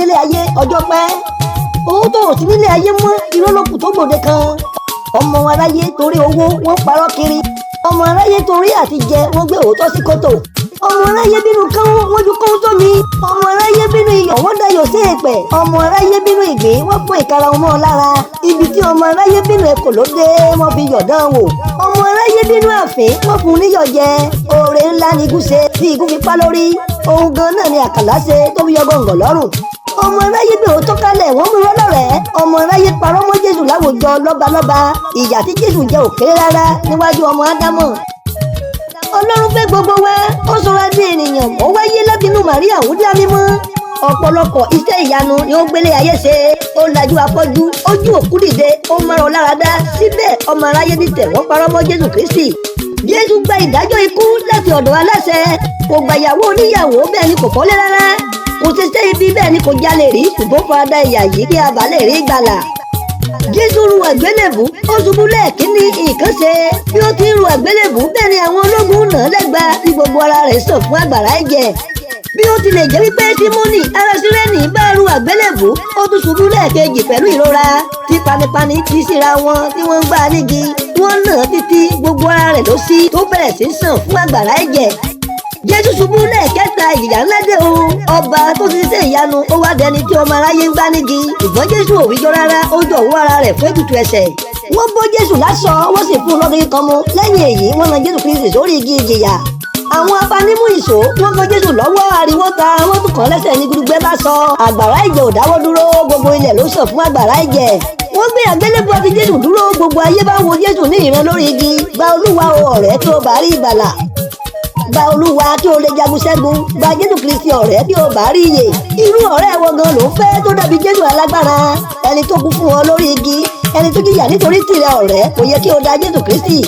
délé ayé ọjọ́ pẹ́. Òótọ́ ò sí nílé ayé mọ́, irọ́ ló kù tó gbòde kan. Ọmọ aráyé torí owó wọ́n parọ́ kiri. Ọmọ aráyé torí àtijẹ wọ́n gbé òótọ́ sí kòtò. Ọmọ aráyé bínú kán wọ́n ju kán sómi. Ọmọ aráyé bínú iyọ̀ wọ́n dayọ̀ sí èèpẹ̀. Ọmọ aráyé bínú ìgbín wọ́n fún ìkara ọmọ lára. Ibi tí ọmọ aráyé bínú ẹ̀kọ́ ló dé wọ́n fi yọ̀ dán wò. Ọmọ aráyé bínú àfín wọ́n fún níyọ̀ jẹ. Oore ńlá ni igún ṣe tí igún fi pa lórí. Ohun gan náà ni àkàlà ṣe tó fi yọ gọ̀ǹgọ̀ lọ́rùn. Ọmọ aráyé bí òótọ́ kálẹ̀ wọ́n mú irọ́ lọ́rẹ̀ẹ́. Ọmọ aráyé parọ́ mọ́ Jésù láwùjọ lọ́balọ́ba. Ìyà tí Jésù jẹ ò kéré rárá níwájú ọmọ Ádámọ̀. Ọlọ́run fẹ́ gbogbo wa, ó sọra di ènìyàn, ó wáyé látinú Màríà wúndíá mímọ́. Ọ̀pọ̀lọpọ̀ iṣẹ́ ìyanu ni ó gbélé ayé ṣe. Ó lajú afọ́jú, ó jú òkú dìde, ó márọ láradá. Síbẹ̀ ọmọ aráyé dìtẹ̀ wọ́n parọ́ mọ́ Jésù Kristi. Jésù gba ìdájọ́ ikú láti ọ̀dọ̀ aláṣẹ. Kò gbàyàwó oníyàwó, bẹ́ẹ̀ ni kò fọ́lé rárá. Kò ṣiṣẹ́ ibi, bẹ́ẹ̀ ni kò jalè rí, ṣùgbọ́n farada ìyà yìí kí a bàa lè rí ìgbàlà. Jésù ru àgbélébù, ó ṣubú lẹ́ẹ̀kínní nǹkan ṣe. Bí ó ti ń ru àgbélébù, bẹ́ẹ̀ ni àwọn ológun nà án lẹ́gba tí gbogbo ara rẹ̀ sàn fún àgbàrá ẹ̀jẹ̀. Bí ó tilẹ̀ jẹ́ wípé Símónì ará Sírénì bá ru àgbélébù, ó tún ṣubú lẹ́ẹ̀kejì pẹ̀lú ìrora. Tí panipani ti síra wọn tí wọ́n ń gbá nígi, wọ́n nà án títí gbogbo ara rẹ̀ ló ṣí tó bẹ̀rẹ̀ sí sàn fún àgbàrá ẹ̀jẹ̀. Jésù ṣubú lẹ́ẹ̀kẹta, ìjìyà ńlá dé o. Ọba tó ti ṣe ìyanu ó wá dẹni tí ọmọ aráyé ń gbá nígi. Ṣùgbọ́n Jésù ò wíjọ́ rárá, ó jọ̀wọ́ ara rẹ̀ fún ètùtù ẹ̀ṣẹ̀. Wọ́n bó Jésù láṣọ, wọ́n sì fún un lọ́dún kan mu. Lẹ́yìn èyí, wọ́n na Jésù Kristi sórí igi ìjìyà. Àwọn apanimú ìṣó wọ́n kan Jésù lọ́wọ́, ariwo ta, wọ́n tún kàn lẹ́sẹ̀ ní gudugbẹ́ bá sọ. Àgbàrá ẹ̀jẹ̀ ò dáwọ́ dúró, gbogbo ilẹ̀ ló sàn fún àgbàrá ẹ̀jẹ̀. Wọ́n gbé àgbélébùú àti Jésù dúró, gbogbo ayé bá wo Jésù ní ìran lórí igi. Gba Olúwa o ọ̀rẹ́ tó bá rí ìgbàlà. Gba Olúwa kí o lè jagun ṣẹ́gun. Gba Jésù Kristi ọ̀rẹ́ bí o bá rí iyè. Irú ọ̀rẹ́ wo gan ló ń fẹ́ tó dàbí Jésù alágbára? Ẹni tó kú fún ọ lórí igi, ẹni tó jìyà nítorí tìrẹ ọ̀rẹ́, kò yẹ kí o da Jésù Kristi.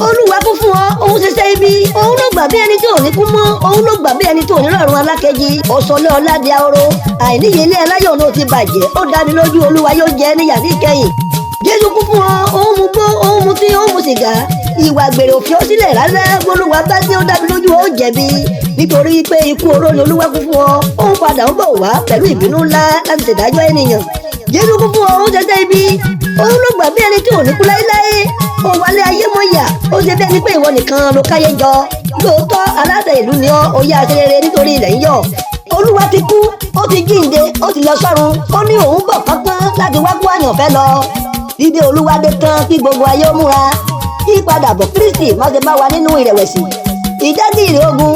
Olúwa kú fún ọ, òun ṣiṣẹ́ ibi. Òun ló gbà bí ẹni tí ò ní kú mọ́. Òun ló gbà bí ẹni tí ò ní rọ̀rùn alákejì. Ọ̀sọ̀lẹ̀ ọ̀la di ahoro. Àìníye ilé aláyọ̀ ló ti bàjẹ́. Ó dá mi lójú Olúwa yóò jẹ níyà níkẹyìn. Jésù kú fún ọ, òun mu gbó, òun mu tí, òun mu sìgá. Ìwà àgbèrè ò fi ọ́ sílẹ̀ rárá. Olúwa bá dé, ó dá mi lójú ó jẹ̀bi. Nítorí pé ikú oró ni Olúwa kú fún ọ. Òun padà ń bọ̀ wá pẹ̀lú ìbínú ńlá láti ṣèdájọ́ ènìyàn. Jésù kú fún ọ, òun ṣẹṣẹ́ ibi. Òun ló gbà bí ẹni tí ò ní kú láéláé. Ó wálé ayé mọ́ yà, ó ṣe bí ẹni pé ìwọ nìkan ló káyé jọ. Lóòótọ́ aláṣẹ ìlú ni ọ́, ó yá aṣerere nítorí ilẹ̀ ń yọ̀. Olúwa ti kú, ó ti jíǹde, ó ti lọ sọ́run. Ó ní òun bọ̀ kánkán láti wá kó àyànfẹ́ lọ. Dídé Olúwa dé tán kí gbogbo ayé ó múra. Kí padà bọ̀ Kristi má ṣe bá wa nínú ìrẹ̀wẹ̀sì. Ìdágìrì ogun,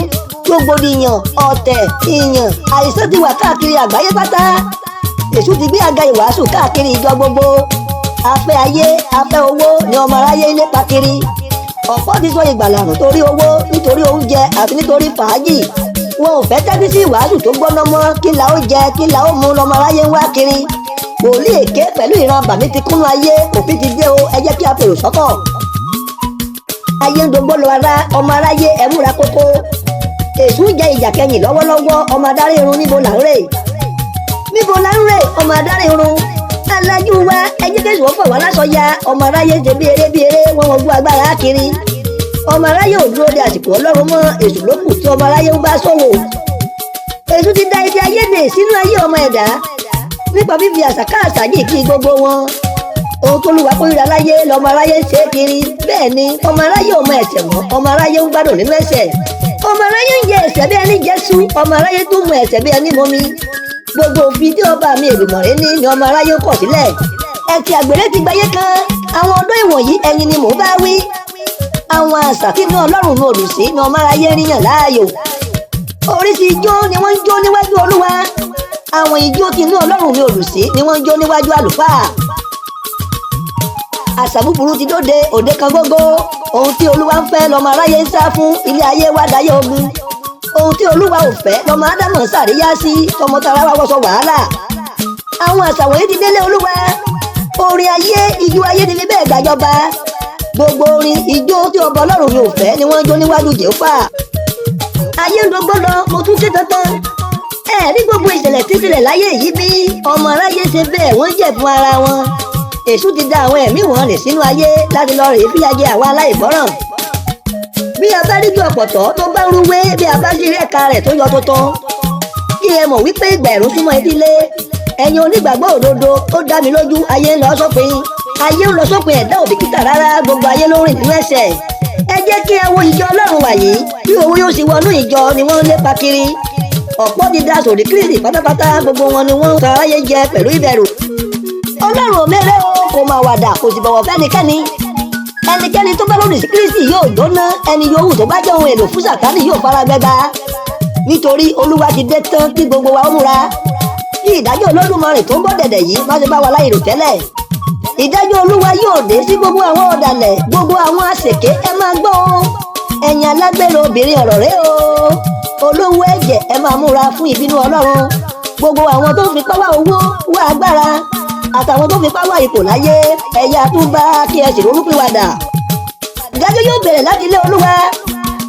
rògbòdìyàn, ọ̀tẹ̀, ìyàn, àìsàn ti wà káàkiri àgbáyé pátá. Èṣù ti gbé àga ìwàásù káàkiri ìjọ gbogbo. Afẹ́ ayé, afẹ́ owó ni ọmọ aráyé ń lépa kiri. Ọ̀pọ̀ ti sọ ìgbàlà nù torí owó, nítorí oúnjẹ àti nítorí fàájì. Wọn ò fẹ́ tẹ́tí sí ìwàásù tó gbóná mọ́. Kí la ó jẹ, kí la ó mu lọmọ aráyé ń wá kiri. Wòlíì èké pẹ̀lú ìran bàmí ti kúnnú ayé, òfin ti dé o, ẹ jẹ́ kí a fèrò sọ́kọ̀. Ayé ń dogbó lọ ara, ọmọ aráyé ẹ múra kókó. Èṣù ń jẹ ìjà kẹyìn lọ́wọ́lọ́wọ́, ọmọ adarí irun níbo là ń rè? Níbo là ń rè, ọmọ adarí irun? Alájú wa, ẹ jẹ́ kí èṣù ó fọ̀ wá láṣọ ya. Ọmọ aráyé ń ṣe bí eré bí eré, wọ́n wọ́n gbọ́ agbára kiri. Ọmọ aráyé ò dúró de àsìkò Ọlọ́run mọ́, èṣù ló kù tí ọmọ aráyé ń bá ṣòwò. Èṣù ti da ibi ayédè sínú ayé ọmọ ẹ̀dá nípa fífi àṣàkáàṣà yìí kí gbogbo wọn. Ohun tó lùwà kórìíra láyé lọmọ aráyé ń ṣe é kiri. Bẹ́ẹ̀ ni ọmọ aráyé ò mọ ẹ̀ṣẹ̀ mọ́, ọmọ aráyé ń gbádùn nínú ẹ̀ṣẹ̀. Ọmọ aráyé ń jẹ ẹ̀ṣẹ̀ bí ẹni jẹ́sú, ọmọ aráyé tún mu ẹ̀ṣẹ̀ bí ẹni mọmi. Gbogbo òfin tí ọba mi Èdùmàrè ní ni ọmọ aráyé kọ̀ sílẹ̀. Ẹ̀sìn àgbèrè ti gbayé kan. Àwọn ọdún ìwọ̀nyí ẹ̀yin ni mò ń bá wí. Àwọn àṣà tí inú Ọlọ́run mi ò dùn sí ni ọmọ aráyé ríyàn láàyò. Oríṣi ijó ni wọ́n ń jó níwájú Olúwa. Àwọn ijó tí inú Ọlọ́run mi ò dùn sí ni wọ́n ń jó níwájú àlùfáà. Àṣà búburú ti dóde òde kan gógó. Ohun tí Olúwa ń fẹ́ lọmọ aráyé ń sá fún, ilé ayé wá dayé ogun. Ohun tí Olúwa ò fẹ́ lọmọ Ádámù sàríyá sí, tọmọtara wá wọṣọ wàhálà. Àwọn àṣà wọ̀nyí ti délé Olúwa. Orin ayé, ijó ayé ti fi bẹ́ẹ̀ gbàjọba. Gbogbo orin ijó tí ọba Ọlọ́run mi ò fẹ́ ni wọ́n ń jó níwájú Jèhófà. Ayé ń dogbó lọ, mo tún ké tantan. Ẹ rí gbogbo ìṣẹ̀lẹ̀ tí ṣẹlẹ̀ láyé yìí bí ọmọ aráyé ṣe bẹ́ẹ̀ wọ́n jẹ̀bùn ara wọn. Èṣù ti da àwọn ẹ̀mí wọn rìn sínú ayé láti lọ rèé fìyà jẹ àwọn aláìgbọ́ràn. Bí a bá rí ju ọ̀pọ̀tọ́ tó bá ń rúwé, bí a bá sí rí ẹ̀ka rẹ̀ tó yọ tuntun. Kí kí ẹ mọ̀ wípé ìgbà ẹ̀rùn súnmọ́ etílé. Ẹ̀yin onígbàgbọ́ òdodo, ó dá mi lójú, ayé ń lọ sópin, ayé ń lọ sópin. Ẹ̀dá ò bìkítà rárá, gbogbo ayé ló rìn nínú ẹ̀ṣẹ̀. Ẹ jẹ́ kí ẹ wo ìjọ Ọlọ́run wàyí, bí owó yóò sì wọnú ìjọ ni wọ́n ń lépa kiri. Ọ̀pọ̀ ti da sòrí Kristi pátápátá, gbogbo wọn ni wọ́n ń tan aráyé jẹ pẹ̀lú ìbẹ̀rù. Ọlọ́run ò mẹ́rẹ́ o, kò máa wàdà, kò sì bọ̀wọ̀ fẹ́nikẹ́ni. Ẹnikẹ́ni tó bá lòdì sí Kristi yóò jóná. Ẹni yòówù tó bá jẹ́ ohun èlò fún Sàtánì yóò fara gbẹgba, nítorí Olúwa ti dé tán. Kí gbogbo wa ó múra kí ìdájọ́ Olódùmarè tó ń bọ̀ dẹ̀dẹ̀ yìí má ṣe bá wa láì rò tẹ́lẹ̀. Ìdájọ́ Olúwa yóò dé sí gbogbo àwọn ọ̀dàlẹ̀, gbogbo àwọn àṣèké. Ẹ máa gbọ́ o, ẹ̀yin alágbèrè obìnrin, ọ̀rọ̀ rẹ o. Olówó ẹ̀jẹ̀, ẹ máa múra fún ìbínú Ọlọ́run. Gbogbo àwọn tó ń fipá wá owó, wá agbára, àtàwọn tó ń fipá wá ipò láyé, ẹ̀yà túbá kí ẹ sì ronúpìwàdà. Ìdájọ́ yóò bẹ̀rẹ̀ láti ilé Olúwa.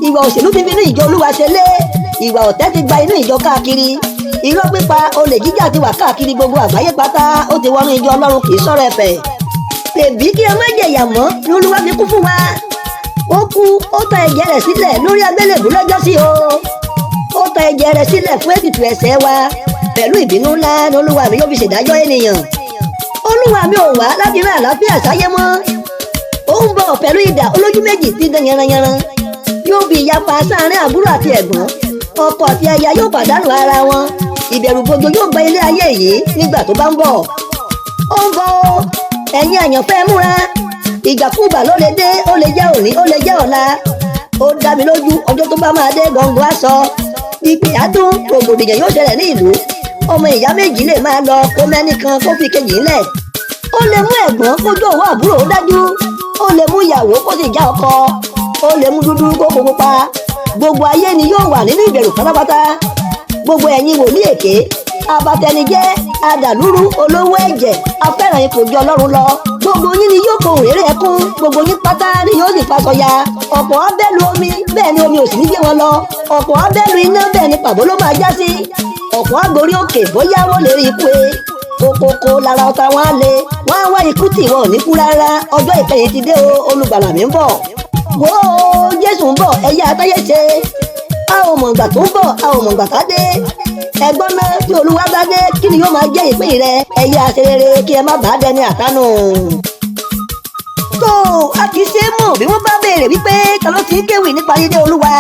Ìwà òṣèlú ti fi inú ìjọ Olúwa ṣẹlẹ̀, ìwà ọ̀tẹ̀ ti gba inú ìjọ káàkiri, irọ́ pípa, olè jíjà ti wà káàkiri gbogbo àgbáyé pátá, ó ti wọnú ìjọ Ọlọ́run, kì í sọ̀rọ̀ ẹ̀fẹ̀. Tèbí kí ẹ má jẹ̀yà mọ́ ní Olúwa fi kú fún wa. Ó kú, ó ta ẹ̀jẹ̀ rẹ̀ sílẹ̀ lórí agbélébùú lọ́jọ́sí o. Ó ta ẹ̀jẹ̀ rẹ̀ sílẹ̀ fún ètùtù ẹ̀ṣẹ̀ wa. Pẹ̀lú ìbínú ńlá ní Olúwa mi yóò fi ṣèdájọ́ ènìyàn. Olúwa mi ò wá láti rán àlàáfíà sáyé mọ́. Ó ń bọ̀ pẹ̀lú idà olójú méjì tí dán yanranyanran. Yóò bí ìyapa sáárín àbúrò àti ẹ̀gbọ́n, ọkọ àti aya yóò pàdánù ara wọn. Ìbẹ̀rù bojo yóò gba ilé ayé yìí nígbà tó bá ń bọ̀. Ó ń bọ̀ o, ẹ̀yin àyànfẹ́, múra. Ìgbàkúgbà ló lè dé, ó lè jẹ́ òní, ó lè jẹ́ ọ̀la. Ó dá mi lójú, ọjọ́ tó bá máa dé, gọ̀ǹgọ̀ aṣọ ìpè àdún, rògbòdìyàn yóò ṣẹlẹ̀ ní ìlú. Ọmọ ìyá méjì lè máa lọ kó mẹ́nìkan kó fi kejì ńlẹ̀. Ó lè mú ẹ̀gbọ́n kójú òwò àbúrò, ó dájú. Ó lè mú ìyàwó kó sì já ọkọ. Ó lè mú dúdú kó kó pupa. Gbogbo ayé ni yóò wà nínú ìbẹ̀rù pátápátá. Gbogbo ẹ̀yin wòlíì èké, abatẹnijẹ́, adàlúrú, olówó ẹ̀jẹ̀, afẹ́ràn ipò ju Ọlọ́run lọ, gbogbo yín ni yóò pohùn réré ẹkún, gbogbo yín pátá ni yóò sì fasọya. Ọ̀pọ̀ abẹ́lu omi, bẹ́ẹ̀ ni omi ò sì ní gbé wọn lọ. Ọ̀pọ̀ abẹ́lu iná, bẹ́ẹ̀ ni pàbó ló máa já sí. Ọ̀pọ̀ agorí òkè bóyá wọ́n lè rí ikú e kókókó lára ọ̀tá wọn á lé wọn á wá ikú tì, wọn ò ní kú rárá. Ọjọ́ ìkẹyìn ti dé o, olùgbàlà mi ń bọ̀. Wò ó, Jésù ń bọ̀, ẹ̀yà àtayé ṣe. A ò mọ̀ ìgbà tó ń bọ̀, a ò mọ̀ ìgbà tá dé. Ẹgbọ́n náà, tí Olúwa bá dé, kí ni yóò máa jẹ́ ìpín rẹ? Ẹ̀yà àṣerere kí ẹ má bàa dẹni àtánù. Tó a kì í ṣe é mọ̀, bí wọ́n bá béèrè wípé ta ló ti ń kéwì nípa dídé Olúwa,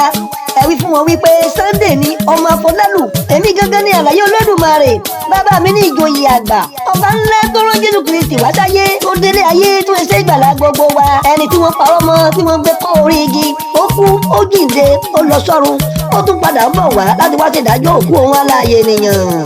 ẹ wí fún wọn wípé Sunday ni ọmọ Afọlálù. Èmi gangan ní àlàyé Olódùmarè. Bàbá mi ní ìjòyè àgbà, ọba ńlá tó rán Jésù Kristi wá sáyé, tó délé ayé, tó ṣe ìgbàlá gbogbo wa, ẹni tí wọ́n parọ́ mọ́, tí wọ́n gbé kọ́ orí igi. Ó kú, ó jíǹde, ó lọ sọ́run, ó tún padà ń bọ̀ wá láti wá ṣèdájọ́ òkú òun aláàyè ènìyàn.